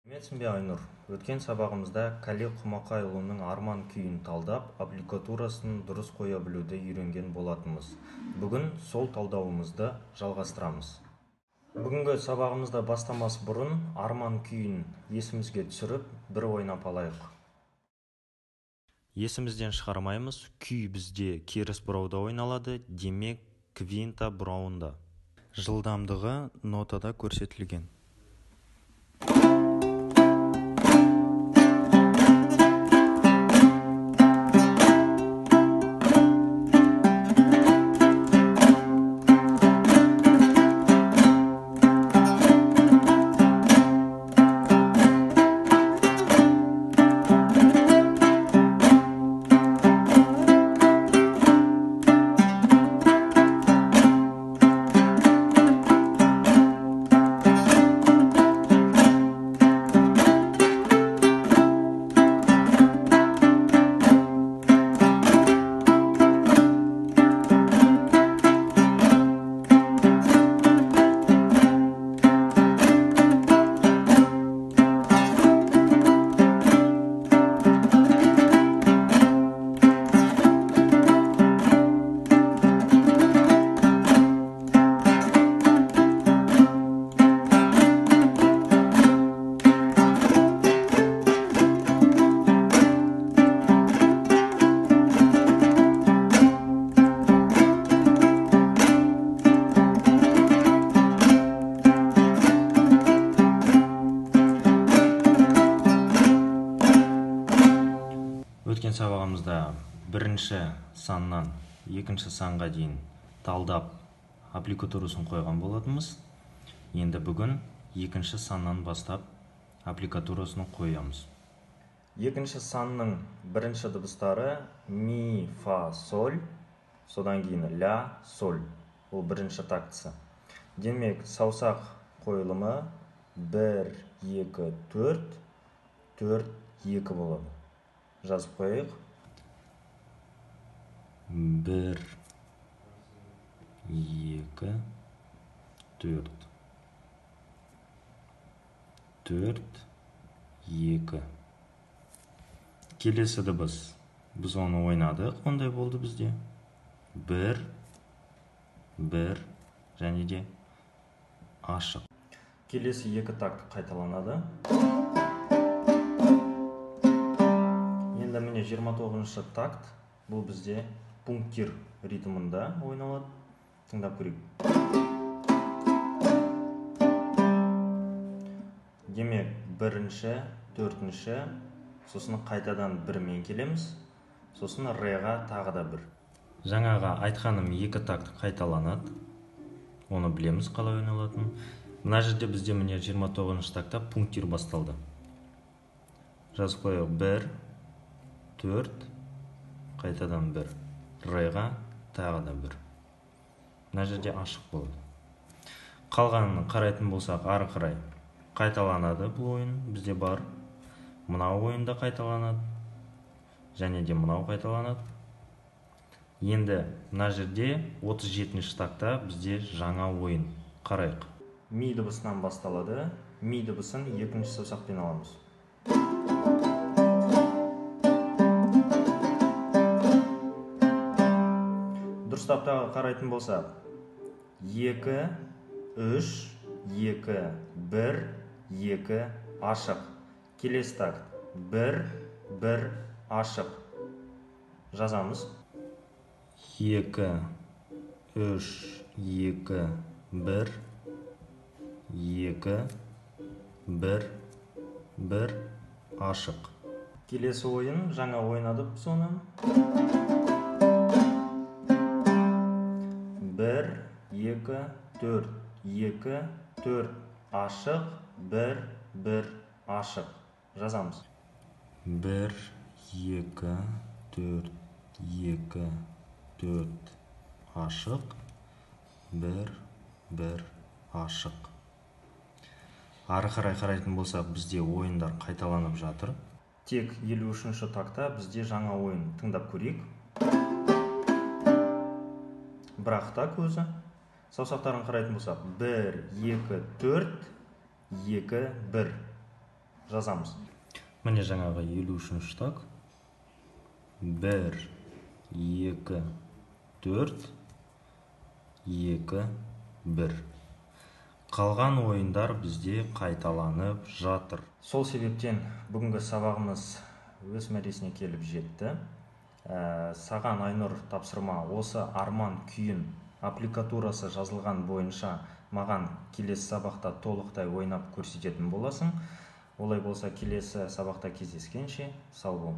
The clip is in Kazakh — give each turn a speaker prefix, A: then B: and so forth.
A: Сәлеметсің бе, Айнұр? Өткен сабағымызда Кәлі Құмақайұлының «Арман» күйін талдап, аппликатурасын дұрыс қоя білуді үйренген болатынбыз. Бүгін сол талдауымызды жалғастырамыз. Бүгінгі сабағымызды бастамас бұрын «Арман» күйін есімізге түсіріп, бір ойнап алайық. Есімізден шығармаймыз, күй бізде керіс бұрауда ойналады, демек квинта бұрауында. Жылдамдығы нотада көрсетілген. Өткен сабағымызда бірінші саннан екінші санға дейін талдап аппликатурасын қойған болатынбыз. Енді бүгін екінші саннан бастап аппликатурасын қоямыз. Екінші санның бірінші дыбыстары ми, фа, соль, содан кейін ля, соль. Бұл бірінші тактісі. Демек, саусақ қойылымы 1, 2, 4, 4, 2 болады. Жазып қояйық. 1, 2, 4, 4, 2. Келесі дыбыс. Біз оны ойнадық, ондай болды бізде. 1, 1 және де ашық. Келесі екі такт қайталанады. Міне 29-шы такт, бұл бізде пунктир ритмында ойналады. Тыңдап көрейік. Демек, бірінші, төртінші, сосын қайтадан бірмен келеміз, сосын ре-ға тағы да бір. Жаңағы айтқаным екі такт қайталанады. Оны білеміз қалай ойналатынын. Мына жерде бізде міне 29-шы тактта пунктир басталды. Жазып қояйық. 1, 4, қайтадан 1, ре-ға тағы да 1. Мына жерде ашық болады. Қалғанын қарайтын болсақ, ары қарай қайталанады бұл ойын, бізде бар. Мынау ойында қайталанады, және де мынау қайталанады. Енді мына жерде 37-ші тактта бізде жаңа ойын. Қарайық. Ми дыбысынан басталады. Ми дыбысын екінші саусақпен аламыз. Дұрыстап тағы қарайтын болсақ, 2, 3, 2, 1, 2, ашық. Келесі такт 1, 1, ашық. Жазамыз. 2, 3, 2, 1, 2, 1, 1, ашық. Келесі ойын, жаңа ойнадық біз оны. 1, 2, 4, 2, 4, ашық, 1, 1, ашық. Жазамыз. 1, 2, 4, 2, 4, ашық, 1, 1, ашық. Ары қарай қарайтын болсақ, бізде ойындар қайталанып жатыр. Тек 53-ші тактта бізде жаңа ойын. Тыңдап көрейік. Бірақ та көзі. Саусақтарын қарайтын болсақ, 1, 2, 4, 2, 1. Жазамыз. Міне, жаңағы 53-ші такт. 1, 2, 4, 2, 1. Қалған ойындар бізде қайталанып жатыр. Сол себептен бүгінгі сабағымыз өз мәресіне келіп жетті. Саған, Айнұр, тапсырма: осы «Арман» күйін аппликатурасы жазылған бойынша маған келесі сабақта толықтай ойнап көрсететін боласың. Олай болса, келесі сабақта кездескенше, сау бол.